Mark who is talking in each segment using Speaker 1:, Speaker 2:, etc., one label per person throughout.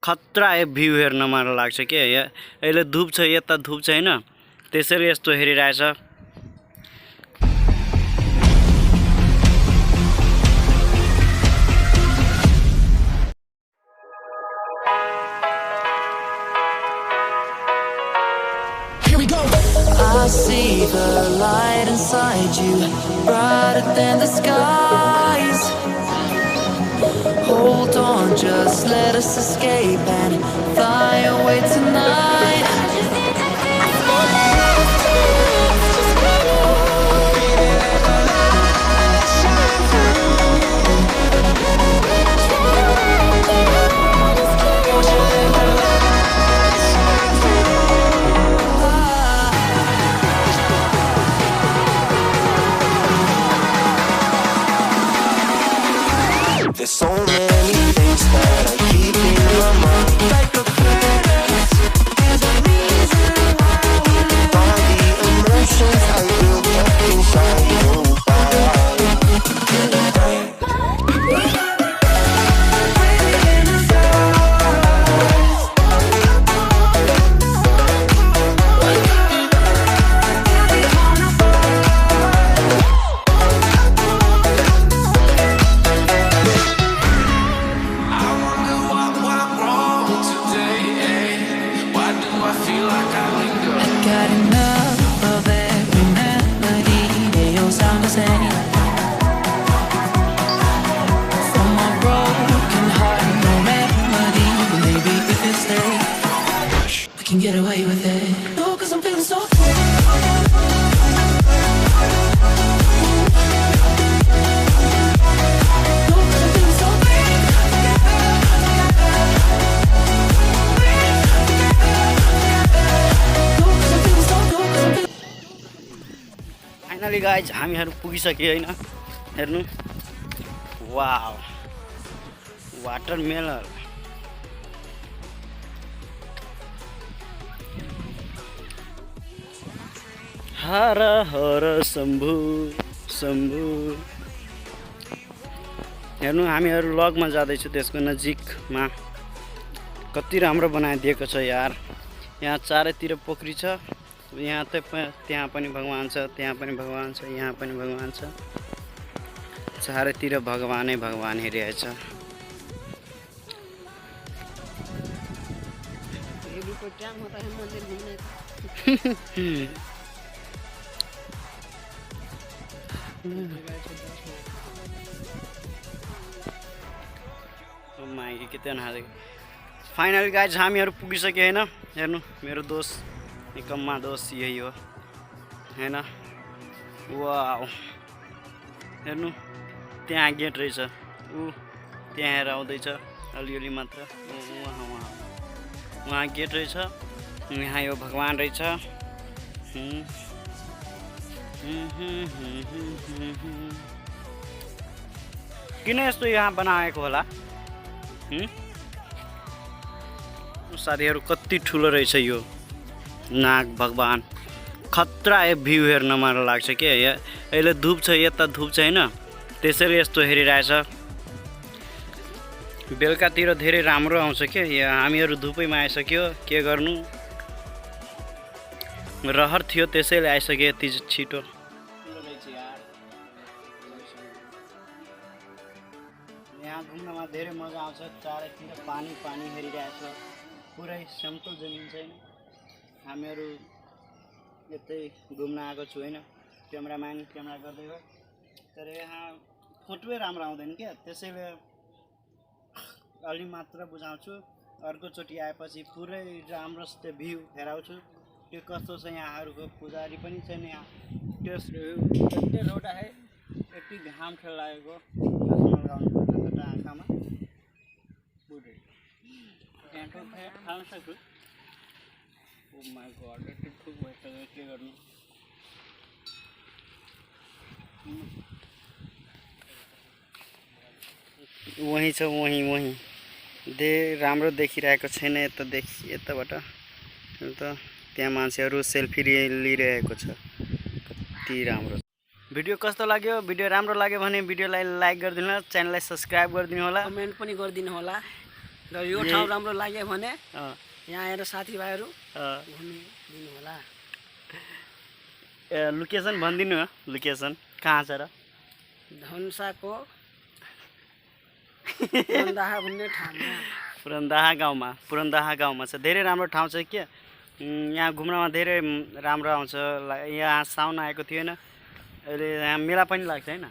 Speaker 1: खतरा भ्यू हेर्न मन लाग्छ के अहिले धूप छ यता धूप छैन त्यसैले यस्तो हेरिरहेछ
Speaker 2: I see the light inside you, brighter than the skies. Hold on, just let us escape and fly away tonight.
Speaker 3: There's so many things that I keep in my mind. Like a parents, there's a reason why we live. All the emotions I built up inside you.
Speaker 2: Got enough of every melody, they all sound the same. From my broken heart, no remedy. Maybe if you stay, we can get away with it. No, 'cause I'm feeling so free.
Speaker 1: Finally guys हामीहरू पुगिसक्यो हैन हेर्नु wow watermelon हर हर शम्भु शम्भु हेर्नु हामीहरू लगमा जाँदैछु त्यसको नजिकमा कति राम्रो बनाइदिएको छ यार यहाँ चारैतिर पोखरी छ यहाँ त्यहाँ पनि भगवान छ त्यहाँ पनि भगवान छ यहाँ पनि भगवान छ चारैतिर भगवानै भगवान हेरिरहेछ फाइनली गाइज हामीहरू पुगिसक्यो हैन हेर्नु मेरो दोस्त निकम्मा दोस्त यही हो हैन वाउ हेर्नु त्यहाँ गेट रहेछ ऊ त्यहाँ हेर आउँदैछ अलिअलि मात्र वहाँ गेट रहेछ यहाँ यो भगवान रहेछ किन यस्तो यहाँ बनाएको होला साथीहरू कति ठुलो रहेछ यो नाग भगवान खतरा भ्यू हेर्न मन लाग्छ के अहिले धूप छ यता धूप छैन त्यसैले यस्तो हेरिरहेछ बेलुकातिर धेरै राम्रो आउँछ के हामीहरू धुपैमा आइसक्यो के गर्नु रहर थियो त्यसैले आइसक्यो यति छिटो यहाँ घुम्नमा धेरै मजा आउँछ चारैतिर पानी पानी हेरिरहेछ पुरै समतल जमिन छैन हामीहरू यतै घुम्न आएको छु हैन क्यामेराम्यान क्यामेरा गर्दै हो तर यहाँ फोटोै राम्रो आउँदैन क्या त्यसैले अलि मात्र बुझाउँछु अर्कोचोटि आएपछि पुरै राम्रोसित भ्यू हेराउँछु के कस्तो छ यहाँहरूको पुजारी पनि छैन यहाँ त्यो रोड है यति घाम खेल लागेको लगाउनुपर्छ आँखामा पुरै खान सक्छु ओ माय गॉड यति ठुक भइसक्यो के गर्नु वहीं छ वहीं राम्रो देखिरहेको छैन यताबाट त त्यहाँ मान्छेहरू सेल्फी लिइरहेको छ कति राम्रो भिडियो कस्तो लाग्यो भिडियो राम्रो लाग्यो भने भिडियोलाई लाइक गरिदिनु होला च्यानललाई सब्स्क्राइब गरिदिनु होला
Speaker 4: कमेन्ट पनि गरिदिनु होला र यो ठाउँ राम्रो लाग्यो भने
Speaker 1: अँ,
Speaker 4: यहाँ आएर साथीभाइहरू
Speaker 1: अँ।
Speaker 4: घुमिदिनु होला।
Speaker 1: लोकेसन भनिदिनु हो, लोकेसन कहाँ छ र?
Speaker 4: धनुषाको पुरन्दाहा भन्ने ठाउँमा।
Speaker 1: पुरन्दाहा गाउँमा छ। धेरै राम्रो ठाउँ छ के, यहाँ घुम्नमा धेरै राम्रो आउँछ। यहाँ साउन आएको थिएन, अहिले यहाँ मेला पनि लाग्छ होइन।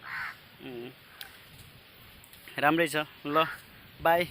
Speaker 1: राम्रै छ। ल बाई।